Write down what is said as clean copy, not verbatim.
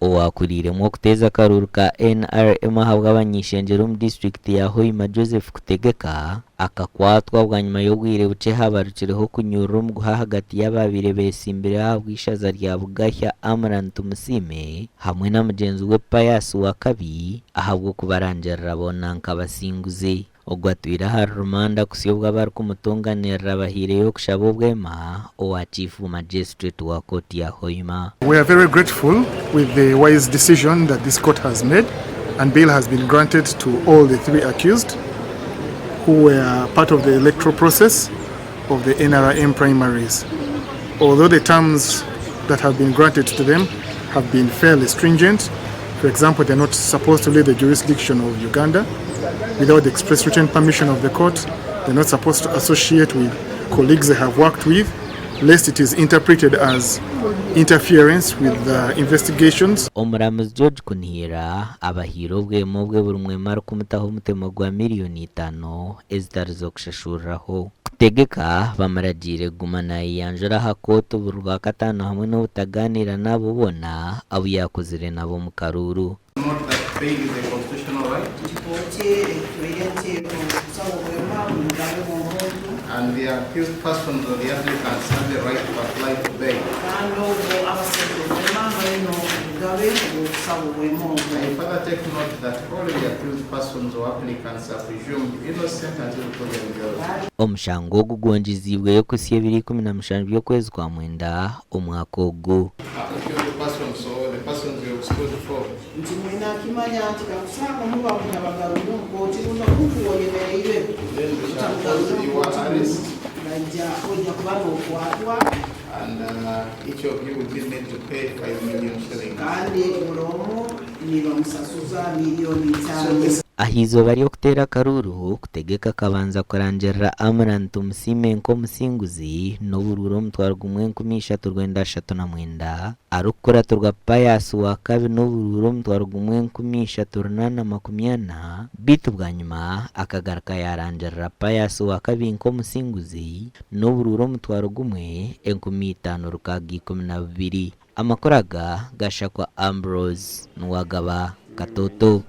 Owaakuriiremu okuteeza akaruuru ka NRM ahabw'abany'eishengyero omu disiturikiti ya Hoima Joseph Kutegeka akakwatwa bwanyima y'obwire bukye habarukireho okunyurura omuguha ahagati y'abaabaire beetsimbire ahabw'eishaza rya Bugahya Amran Tumusiime hamwe na mugyenzi we Pius Wakabi ahabw'okubarangirira boona nk'abasinguzi. Ogwo atwire ahari rumanda kuhitsya obu abarikumutonganirira bahaireyo okushaba obwema owa Chief Magistrate wa kooti ya Hoima. We are very grateful with the wise decision that this court has made and bail has been granted to all the three accused who were part of the electoral process of the NRM primaries. Although the terms that have been granted to them have been fairly stringent, for example, they're not supposed to leave the jurisdiction of Uganda without the express written permission of the court. They're not supposed to associate with colleagues they have worked with, lest it is interpreted as interference with the investigations. Omuramuzi George Kunihira abahaire obwema obwe buri mwema arikumutaho omutemo gwa miriyoni itano ezitari z'okushashuriraho. Kutegeka bamuragiire kuguma nayeyanjura aha kooti buri Rwakataano hamwe n'obutagaaniira n'abo boona abu yaakozire nabo omu karuuru. Note that bail is a constitutional right. Nti kooti etwire enteeko kusaba obwema buri mugabe bw'omuntu. And the accused persons or the applicants have the right to apply for bail. Kandi obwo abasabire obwema baine obugabe obw'okusaba obwema obwo. I further take note that all the accused persons or applicants are presumed innocent until proven guilty. Omushango ogu gwongyeziibweyo kuhitsya ebiro 17 by'okwezi kwa Mwenda omwaka ogu. Accused persons or the persons you have stood for. Nti mwine akimanya nti kakusanga muba mutabagarurire omu kooti rundi omuntu w'oyemereire Then we shall mutamugarurire cause omu your kooti arrest. naija oija kuba n'okwatwa. And each of you will be made to pay 5 million shillings. Kandi buri omu nibamusasuza milioni itano. Aha izooba ry'okuteera akaruuru, Kutegeka akabanza kurangirira Amran Tumusiime nk'omusinguzi n'oburuuru 13,339, arikukuratirwa Pius Wakabi n'oburuuru 13,840, beitu bwanyima akagaruka yaarangirira Pius Wakabi nk'omusinguzi n'oburuuru 15,612. Amakuru aga gashakwa Ambrose Nuwagaba Katoto.